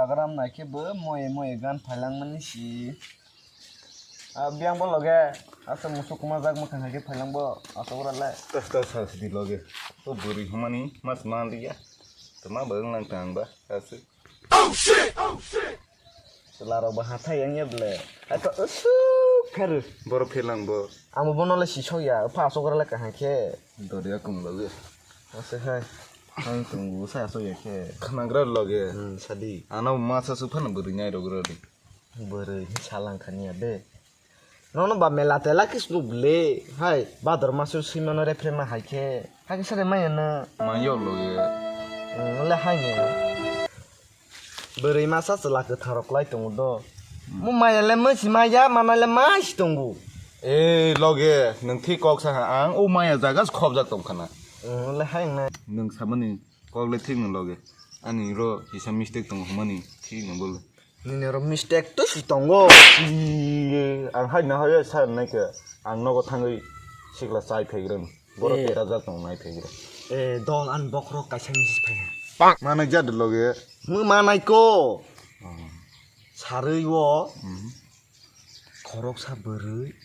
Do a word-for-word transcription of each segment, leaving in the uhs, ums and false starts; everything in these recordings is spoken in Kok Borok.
Gram naikhe bo moye moye gan phailangmani si. Ah, biyang bo loge, asa musuk kuma jak mwkhang hai khe phailangbo, asok rale. Tah, tah, sa sidi loge. To bwrwi humani mas man liya. Tama bwrwng lang tang ba, aswk. Chwla rok bo hathai yang ya ble. Ato usuk kharu. Boro phelang bo. Ang bo bono le sisok ya, pha asok rale kaham khe. Doriya kum loge. Asa hai. Ang tung bu sa asok ya khe. Khanagra loge. Hmm, sadi. Ano masa su phano bwrwi nai rok rodi. Bwrwi hi salang khani ya de. Nono ba mela tela kis nuk ble. Hai, bador masu sui mano re phrema hai khe. Hai khe sare maya na. Mayo loge. Hmm, le hai ne. Bwrwi masa chwla kwthang rok lai tongo do. Hmm. Mo maya le mo si maya, mana le ma si tongo. Eh, loge, nwng thik kok sa ha, ang o maya jaga khobjak tong khana. Hmm, le hai ne. Nwng samani kok le thik nwng loge. Ani ro kisa mistake tongo hwnmani thik nwng bole. Nini oro mistake to si tongo. Ang hai na hai sa nai khe ang nogo thangwi sikla chai phaigreng. Boro Eh. Peta jak tong nai phaigreng. Eh, dol an bokhorok kaisa message phai. Manai ja de loge. Mo manai ko. Oh. Sarwi o. Mhm. Khoroksa bwrwi.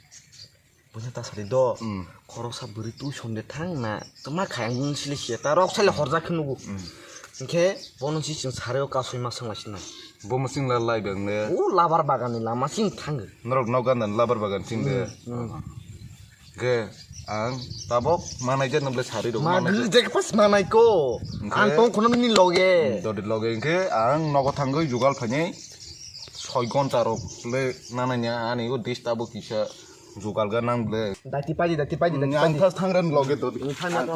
Buina ta sari do. Mm. Khoroksa bwrwi tuition de thang na. Tma khai ang sile sia ta rok sale horjak khe nugo. Mm. Hinkhe bono si chwng sari o kasui ma sangla sina. Bo masing la lai bang le. O labar bagan ni lama sing thang. Norok nok ganda ni labar bagan sing de. Mm, mm. Ge ang tabok manai je nable sari do. Ma manai je. Gil je pas manai ko. Hinkhe ang tong khono ni loge. Dodi loge hinkhe ang nogo thangwi jugal phainai. Soi gonta rok le nanai nya ani o dis tabok kisa. Jugal ga nang ble. Dati paidi, dati paidi, dati Ang paidi. Thas thangrani loge to. Ang thang na to.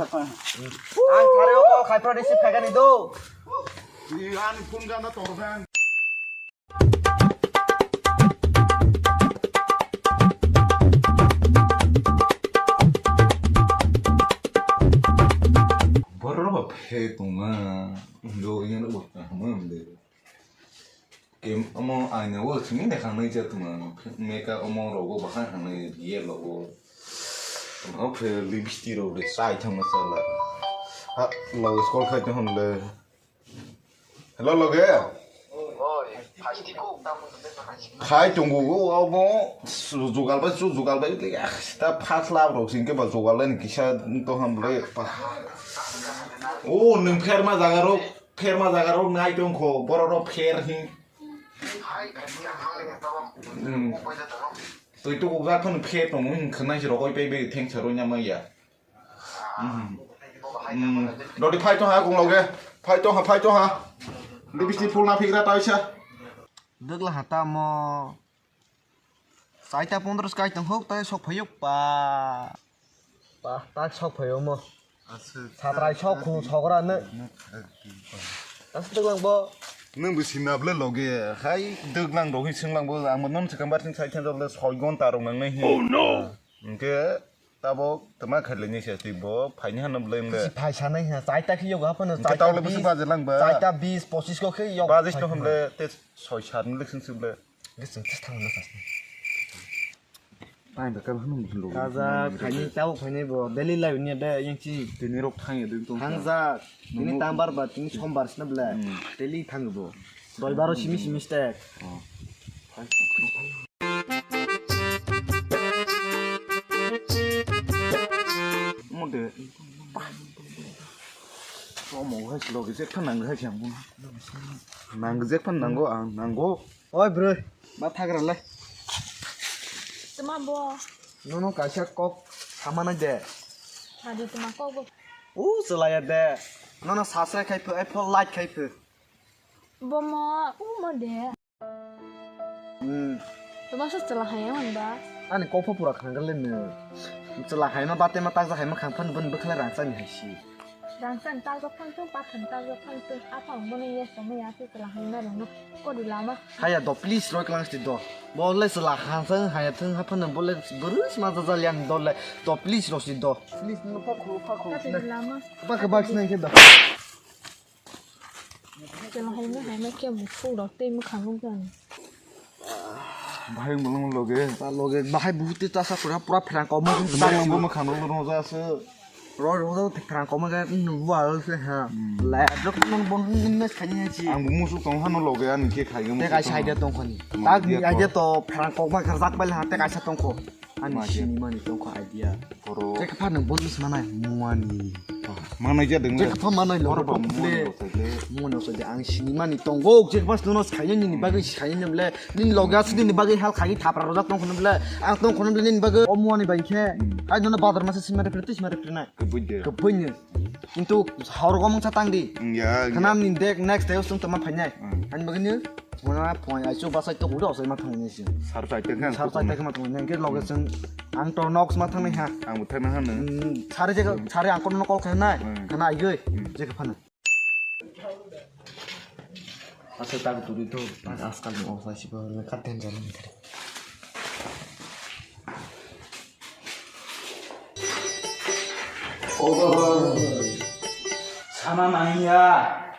Ang thare o khai pro receive khai gani do. Ani phone ga na tor bang. Borok ba phe tongma. Do ina bo ta hamam de. Em, omo aina o simi de khangnai je tuma, meka omo rogo bahai khangnai ye logo. Omo phe lipstick rok de sai thangma sala. Ha, loge call khai tong le. Hello, loge. Khai tongo go omo su-, jugal bai, su jugal bai, le, ah, ta first love rok sing ke ba jugal bai ni kisa to ham le. O, nung pher ma jaga rok. Pher ma jaga rok nai tong kho, borok rok pher hi. Hmm. Twi tukuk jak phano pher tong wng khwnai se rokoi pei bai theng sa roi nya mai ya. Hmm. Hmm. Dodi phai tong ha kung loge. Phai tong ha, phai tong ha. Lipstick phul na phigra taisa. Dwgla ha tamo. Saita pondro skai tong hok tai sok phayok pa. Pa, tak sok phayo mo. Aswk. Satrai sok khu sogra ne. Aswk dwglang bo. Nung bo sinna ble loge, hai dwglang rok hin singlang bo, ang bo non se kambar sing sai thenjok le soi gonta rok nang nai hin. Oh no. Hinkhe tabok tama khaile ni se twi bo phaini hano ble nge. Si phai sanai ha, saita khi yoga phano. Hinkhe tawle bisi baje lang ba. Saita bis, pochis ko khi yoga. Baje to hon ble te soi sat ni le sing sing ble. Gising thang na sasni. Pai da kal hanu mutun rok. Kaza khaini tau khaini bo daily life ni da yang chi. Tini rok thang ya ding tong. Thang ja. Tini tambar ba tini sombar sna bla. Hmm. Daily thang bo. Doi baro simi simi stek. Oh. Mode. Somo hai slogi jek phan nang hai yang. Nang jek phan nango ang nango. Oi bro, ma thagra le. Tuma bo. Nono kaisa kok samana de. Sadi tuma kok bo. U chalaya de. Nono subscribe khai phu, ai follow like khai phu. Bo mo, u mo de. Hmm. Tuma sa chala hai man ba. Ani kok phu pura khanggal le ne. Chala hai ma bate ma takja hai ma khang phan bun bwkhala rang chani hai si. Rangchak tajak phang thung, pathang tajak phang thung, aphang bono yes tongma ya khe kwlahai ma rwngno kori lama. Haya do, please, roi klang sti do. Bo le chwla ha thung, haya thung, ha phano bo le bwrwi sma jajal yang do le. Do, please, roi sti do. Please, no, pakhu, pakhu. Kati lama. Pakhu, bak, sinai khe do. Chwla hai ma, hai ma khe mukhuk rok tei mwkhang nukjani. Bahai wng bolong loge. Ta loge bahai buhute ta sa pura, pura pherang kok ma. Bolong bo mwkhang rok rwjak aswk. Bro, rodo te phrang koma ga nung bual se ha. Hmm. La, jok nung bon nung mes khani ha chi. Ang bu musu tong hano loge ani khe khai ga. Te musu kai tong. Sai de tong khani. Hmm, tak ni dia ai de to. To phrang kok ma kar jak bal ha te kai sa tong kho. Ani ma dia. Sini mani tong kho idea. Oro. Te ka pha nung bon mis manai muani. Manai ja deng. Te ka pha manai lo. Oro ba muani lo sai de. Muani lo sai de ang sini mani tong go. Te ka pas nuno sai ni ni bagwi sai ni ble. Nin loge asli ni bagwi hal khai thapra rojak tong khunum ble. Ang tong khunum ble nin bagwi o muani bai khe. Hmm. Ai nono badar masa simare pire, simare pire na. Kwbui de. Kwbui ni. Kintu hor gomong sa tang di. Hmm, ya, ya. Khanam ni dek next day usung tama phainai. Hmm. Ani bagwi ni. Mona phone ai chu basai to kudo sai ma thang ni si. Sar sai te khan. Sar sai te khan ma thang ni. Ke loge sung ang to noks ma thang ni ha. Ang bo thang na ha no. Hmm, sare je sare ang kono call khai nai. Hmm. Khana ai goi. Hmm. Je ke phana. Asa tak turi to, tak askal ni osa si ba ka ten jan ni tari. O baba. Sana nangya,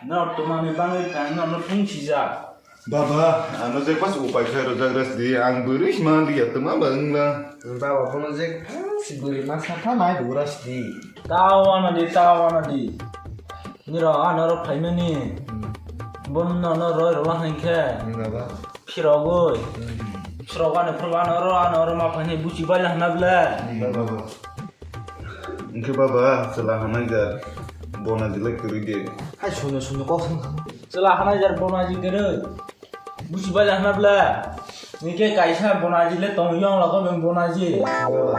no tumani bangwi kang no no thung sija. Baba, ano je pas upai khai rojak ras di, ang bwrwi sma di ya tuma bangla. Baba, bono je pas bwrwi ma sa tha nai duras di. Tao ano di, tao ano di. Niro anoro phaimani. Hmm. Bono no roi rola hwnkhe. Hmm, baba. Phirogoi. Hmm. Phirogani phirogani oro anoro ma phaini buchi baila hwna ble. Hmm, baba. Hwnkhe baba, chwla hanai jar. Bona jilai kwrwi de. Hai sunyo sunyo kok thang thang. Chwla hanai jar bona ji kwrwi. Buchi baila hwna ble. Hwnkhe kaisa bonaji le tong yong lago beng bonaji. Baba.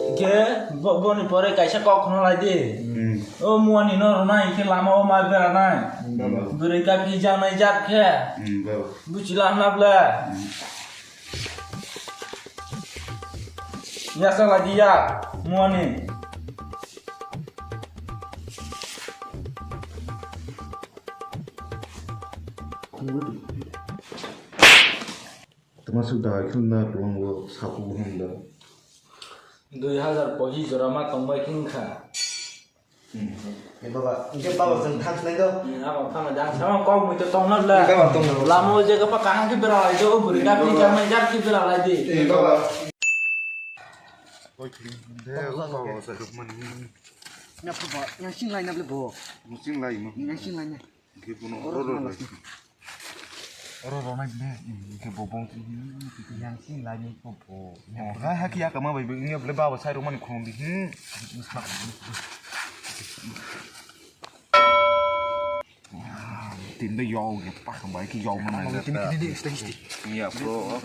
Hwnkhe bo-, boni pore kaisa kok khna lai di. Hmm. O muani no rwnai hwnkhe lama o ma beranai. Hmm, baba. Bwrwi kaphi jangnai jat khe. Hmm, baba. Buchi la hwna ble. Hmm. Yasa lai di ya, muani. Tama suk da khil na tuang bo saku hum da. Dui hazar pochi jora ma tong bai khing kha. Hmm. Eh, baba, hwnkhe baba chwng thang khlai do. Hmm, abo thang da sama kok mui to tong na la. Baba tong na. Lama o je ka pa kaham ki bera lai do, buri ka ki jam jam ki bera lai di. Eh, baba. Oi, de, o baba sa duk mani. Na baba, yang sing lai na ble bo. Sing lai mo. Yang sing lai na. Hwnkhe bono oro oro oro oro oro nai bini. Hwnkhe bo bong yang sing lai ni bo bo. Oh, ha ha kiya kama bai bini bole baba sai romani khong di. Hmm. Tin de yog ya pak bai ki yog mana. Tin tin tin tin. Ya bro.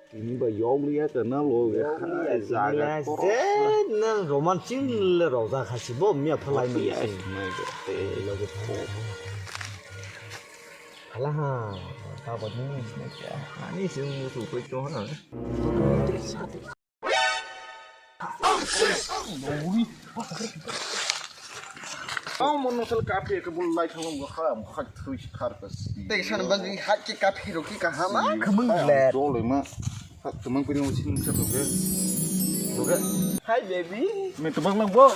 Tini ba yog liya ka na lo ya. Yog liya, yog liya. Nang roman chin le roja khasi bo miya phalai mani. Yes, my God. Hala ha, ta ba ni ani sing musu koi to ha. Ang mo nosal kafe ke bul lai thang mo kha mo kha thui khar ka si. Tei san ban ni hat ke kafe ro ki ka ha ma. Khmung le. Dole ma. Ha, tumang pini mo sin sa to ke. To ke. Hi baby. Me tumang lang bo.